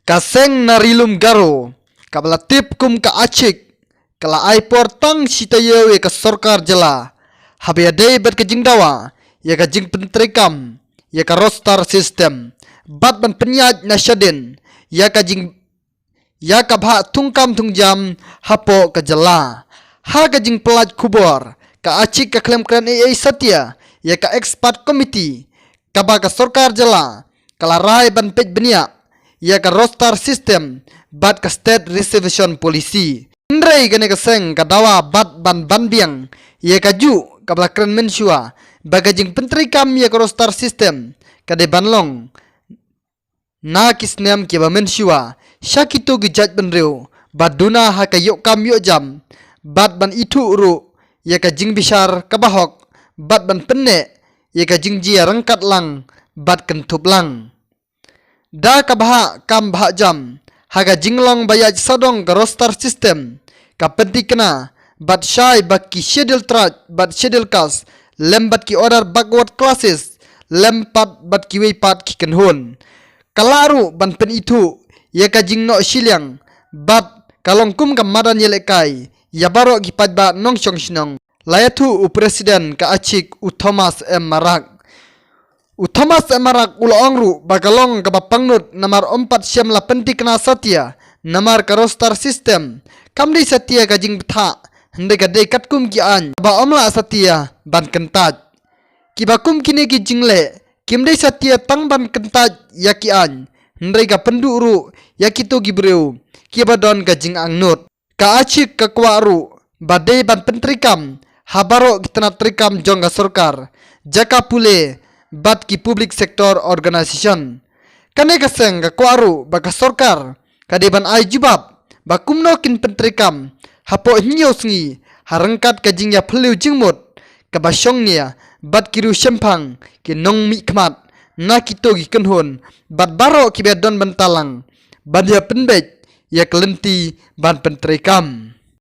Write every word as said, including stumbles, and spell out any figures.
Ka seng na Ri Lum Garo, kaba la tip kum ka ACHIK, ka la ai por tang shi taïew ïa ka sorkar jylla, haba ïadei bad ka jingdawa ïa ka jingpyntreikam ïa ka roster system, bad ban pynïaid na shadien ïa ka jing ïa ka bhah thungkam thungjam hapoh ka jylla. Ha ka jingpyllait khubor, ka ACHIK ka khlem kren ei ei satia ïa ka expert committee kaba ka sorkar jylla ka la rai ban peit bniah ïa ka roster system bad ka state reservation policy. Hynrei kane ka seng ka dawa bad ban ban biang ïa kajuh kaba la kren mynshuwa ba ka jingpyntreikam ïa ka roster system ka dei ban long na ki snem kiba mynshuwa sha kito ki jaitbynriew ba duna ha ka ïoh kam ïoh jam, bad ban ithuh ruh ïa ka jingbishar kaba hok, bad ban pynneh ïa ka jingjia ryngkat lang bad kynthup lang. Da ka bhah kam bhah jam ha ka jinglong ba ïaid sawdong ka roster system, ka pyntikna bad shai ba ki schedule tribe bad schedule caste, lem bad ki other backward classes, lem pat bad kiwei pat ki kynhun. Ka lah ruh ban pynithuh ïa ka jingnoh shiliang bad ka long kum ka madan ïalehkai ïa baroh ki paidbah nongshong shnong, la ïathuh u president ka ACHIK, u Thomas M Marak. U Thomas M Marak u la ong ruh ba ka long kaba pangnud namar ym pat shym la pyntikna satia, namar ka roster system kam dei satia ka jingbthah, hynrei ka dei katkum ki aiñ ba ym lah satia ban kyntait. Kiba kum kine ki jingleh kim dei satia tang ban kyntait ïa ki aiñ, hynrei ka pynduh ruh ïa kito ki briew kiba don ka jingangnud. Ka ACHIK ka kwah ruh ba dei ban pyntreikam ha baroh ki tnat treikam jong ka sorkar, jaka pule bad ki public sector organisation. Kane ka seng ka kwah ruh ba ka sorkar ka dei ban ai jubab ba kumno kin pyntreikam hapoh hynñiew sngi ha ryngkat ka jingïaphylliew jingmut kaba shongnia bad ki riewshemphang, ki nongmihkhmat na kito ki kynhun bad baroh kiba don bynta lang ban ïa pynbeit ïa ka lynti ban pyntreikam.